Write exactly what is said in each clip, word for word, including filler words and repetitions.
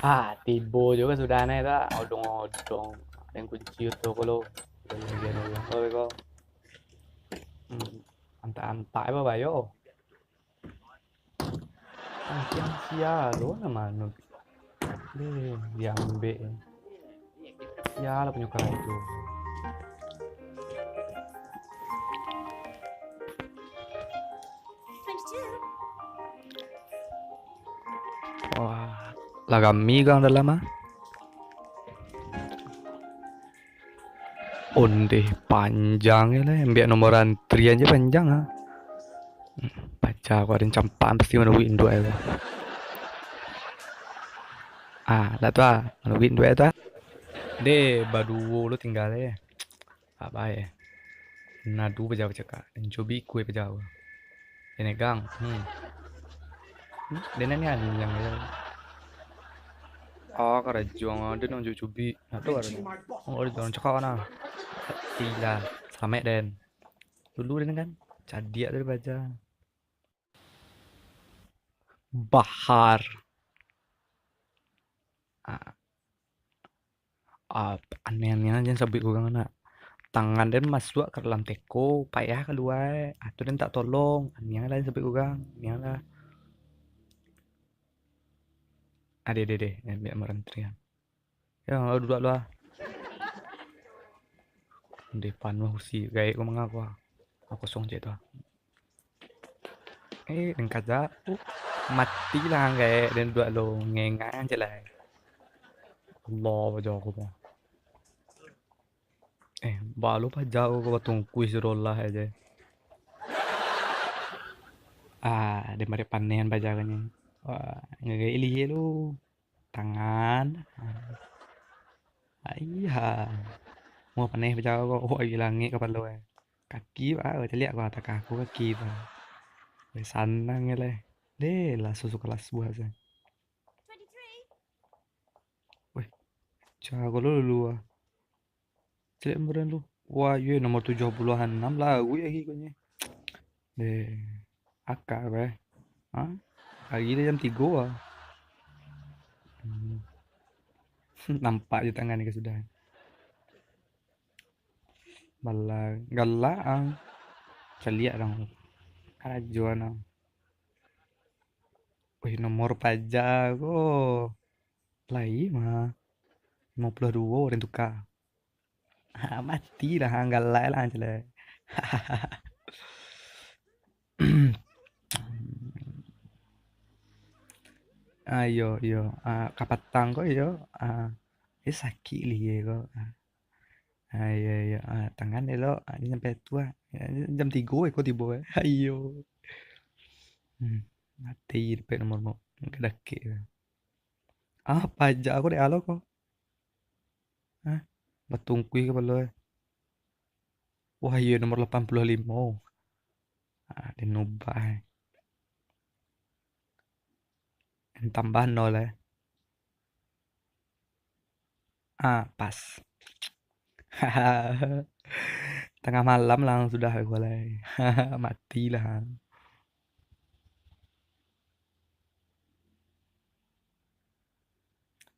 Ah, tibo juo sudah neh tu. Odong-odong. Den kunci tu ko lo. Ko beko. Hmm, antak-antak apa bayo? Antiang sia lo nama anu. Deh, diambek. Sia lah punyo karajo. Wah, lah rami gang dalam ah. Ondeh panjang je lah, ambiak nomor antrian je panjang ah. Paja ko ado campakan pasti manuruik induak tu. Ah, dak tu ah, manuruik induak tu ah. Deh, baduo lo tingga eh. Apo eh? Nadu paja bacakak, ancubi kue paja. Jan egang. Hmm. Hmm, den ni anjang je. Ah, karajo ang den anjo cubi. Nah, tu karajo. Oh, karajo ang cakak nah. Mati lah. Salamaik den. Dulu den kan cadiak dari paja. Bahar. Ah. Ah, aneh-aneh jan sabuik urang nak. Tangan den masuak ka dalam teko, payah kalua. Ah, tu den tak tolong. Aneh lah sabuik urang. Aneh lah. Ade, ade, ade. Ambiak nomor antrian. Yo, duduak lu ah. Deh, panuah kursi. Gaek ko manga ko ah. Ah, kosong cek tu ah. Eh, den kajak. Uh, mati lah ang gaek den duduak lu. Ngengak ang cek lai. Allah, paja ko mah. Eh, balo paja ko batungkuih sudah lah aja. Ah, den barek panehan paja ko nyo. Wah, ngagaek lihia lu. Tangan. Ah. Aiya. Muah paneh paja ko. Oh, aia langik kapalo eh. Kaki, ah, caliak ko ateh kaki, kaki, ah. Weh, sanang je lah. Deh, lah susu kelas buah se. Weh, caro lu dulu ah. Caliak nomor lu. Wah, yo nomor tujuah puluah anam lah, gue lagi ko nyo. Deh, akak ko eh. Ha? Pagi lah jam tigo ah. Hmm. Nampak je tangan ni sudah. Balah, galak ang. Caliak dong. Karajo ang. Wih, nomor paja ko. Lai mah. Limo puluah duo den tuka. Ha, mati lah, ang galak lah, ang caliak. Ah, iyo, iyo. Ah, kapatang ko iyo. Ah, eh, sakik lihia ko. Ah. Ah, iyo, iyo. Ah, tangan elok. Ah, sampai tu ah. Jam tigo eh ko tibo eh. Ayo. Hmm, mati dapek nomor mo-, dakek tu. Ah, paja ko dek alo ko. Hah? Batungkuih kapalo eh. Wah, iyo nomor lapan puluah limo. Ah, den ubah eh. Tambah nol eh. Ah, pas. Tangah malam lah sudah ko lai. Mati lah.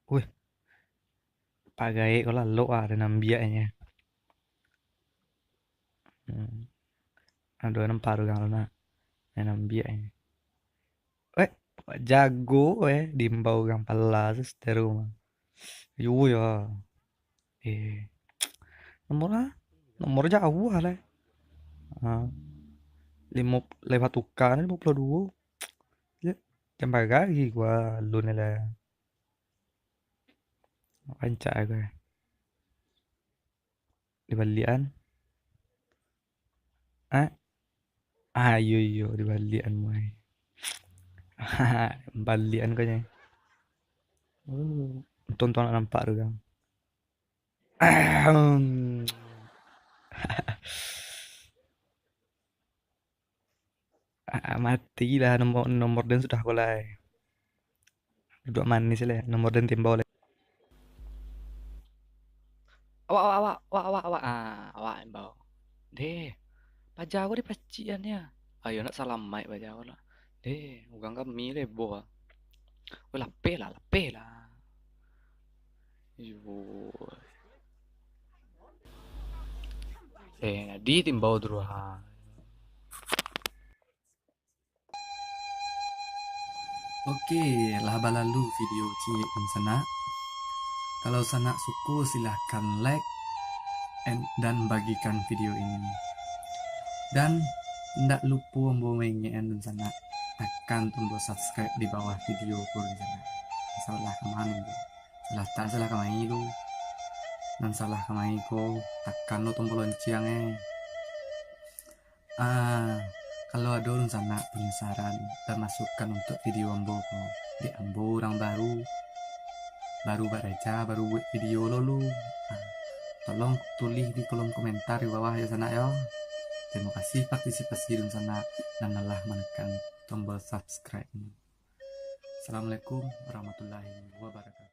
Wih. Pagaek ko lalok ah, den ambiaknyo. Hmm. Ado nampak urang tu nak. Den ambiaknyo. Eh, jago eh, diimbau urang pala tu seteru mah. Yo, yo. Eh. Nomor ah? Nomor jauah lah. Ha. Limo, lewat tukar ni limo puluah duo. Ya, jam bagari gua lu ni lah. Rancak aku eh. Dibalian. Ah? Ah, iyo, iyo, dibalian, muai. Balian ko nyo. Uh, untung tu nak nampak tu, kan. Ah, mati lah nomor, nomor den sudah ko lai. Duduak manis lai, nomor den timbau lai. Awak, awak, awak, awak, awak, awak. Ah, awak imbau. Deh, paja ko dipacikan nyo. Ayo nak salamaik paja ko lah. Deh, urang kami leboh ah. Weh, lapeh lah, lapeh lah. Yo. Eh, di timbau dulu ha. Oke, lah balalu video ciek dunsanak. Kalau sanak suko, silahkan like and, dan bagikan video ini. Dan indak lupo ambo maingekan dunsanak, takan tombol subscribe di bawah video ko dunsanak. Salah ka mano, salah tak salah ka main tu. Nan salah ka main ko, takan lo tombol lonceng eh. Ah, kalau ado dunsanak punyo saran dan masukan untuk video ambo ko, dek ambo urang baru, baru baraja, baru buek video lo lu. Ah, tolong tulih di kolom komentar di bawah yo sanak yo. Terima kasih partisipasi dunsanak nan lah manekan tombol subscribe ni. Assalamualaikum warahmatullahi wabarakatuh.